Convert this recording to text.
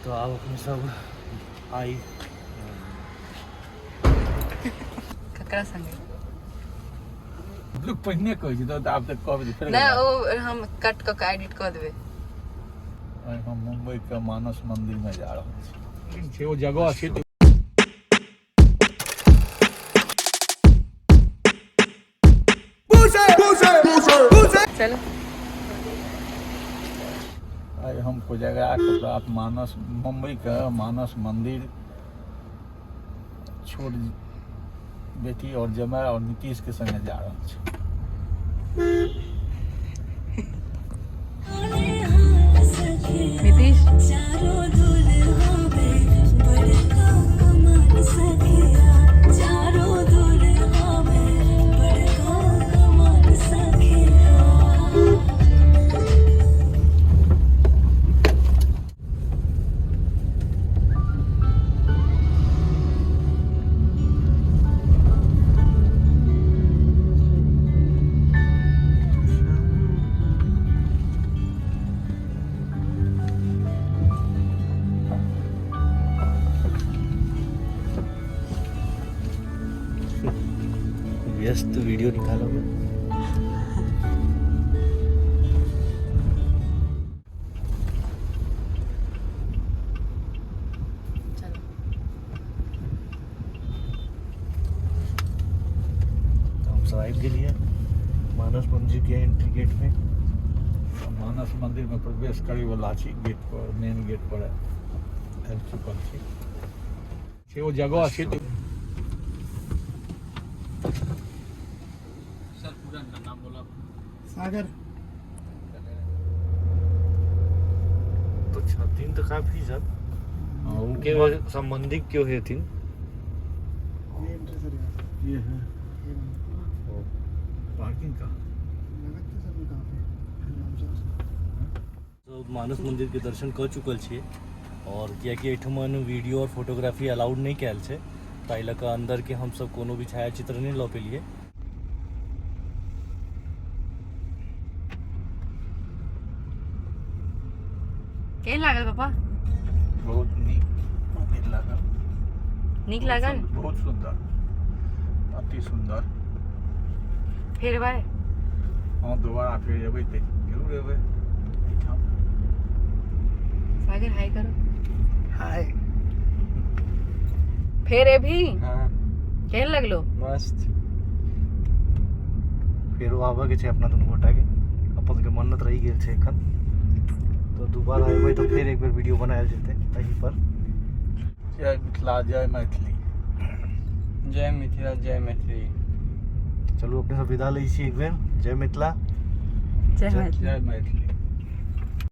तो आब अपने सब आइ ककरा संगे? लोक पहिने कहै छै तऽ आब तऽ कहबै तऽ फेर नहि, ओ हम कट कऽ के एडिट कऽ देबै। आइ हम मुंबई के मानस मंदिर में जा रहल छी। छै ओ जगह छै तऽ चलो। आइ हम कोजगरा के प्रात मानस मुंबई के मानस मंदिर छोट बेटी और जमाय और नीतीश के संगे जा रहल छी। नीतीश, व्यस्त वीडियो निकालोगे। चलो। तो हम सब आबि गेलियै मानस मंदिर के एंट्री गेट में। मानस मंदिर में प्रवेश करे वाला छी, गेट पर, मेन गेट पर आबि चुकल छी। छै ओ जगह छै तऽ सर, पूरा नाम बोला। सागर। तो छथिन तऽ काफी जन हाँ, उनके संबंधित क्यों हेथिन। ये एंट्री सर यहाँ से। ये है। ये बंद। पार्किंग का लगत तो सर कहाँ पे नाम सर। तो मानस मंदिर के दर्शन कऽ चुकल छियै और कियाकि एहिठमन वीडियो और फोटोग्राफी अलाउड नहि कयल छै, ताहि लऽ कऽ अंदर के हमसब कोनो भी छायाचित्र नहि लऽ पेलियै। केहन लागल पापा? बहुत नीक मंदिर लागल। नीक लागल? बहुत सुंदर, अति सुंदर। फेर एबै? हाँ, दोबारा फेर एबै तऽ जरूर एबै एहिठाम। सागर, हाय करो। हाय। फेर एबही? हाँ। केहन लगलो? मस्त। फेरो आबऽके छै अपना दुनू गोटाके, अपन सबके मन्नत रहि गेल छै एखन। तऽ दोबारा एबै तऽ फेर एक बेर वीडियो बनायल जेतै एही पर। जय मिथिला, जय मैथिली। जय मिथिला, जय मैथिली। चलू, अपने सब विदा लै छी एक बेर। जय मिथिला। जय मैथिली। जय मैथिली।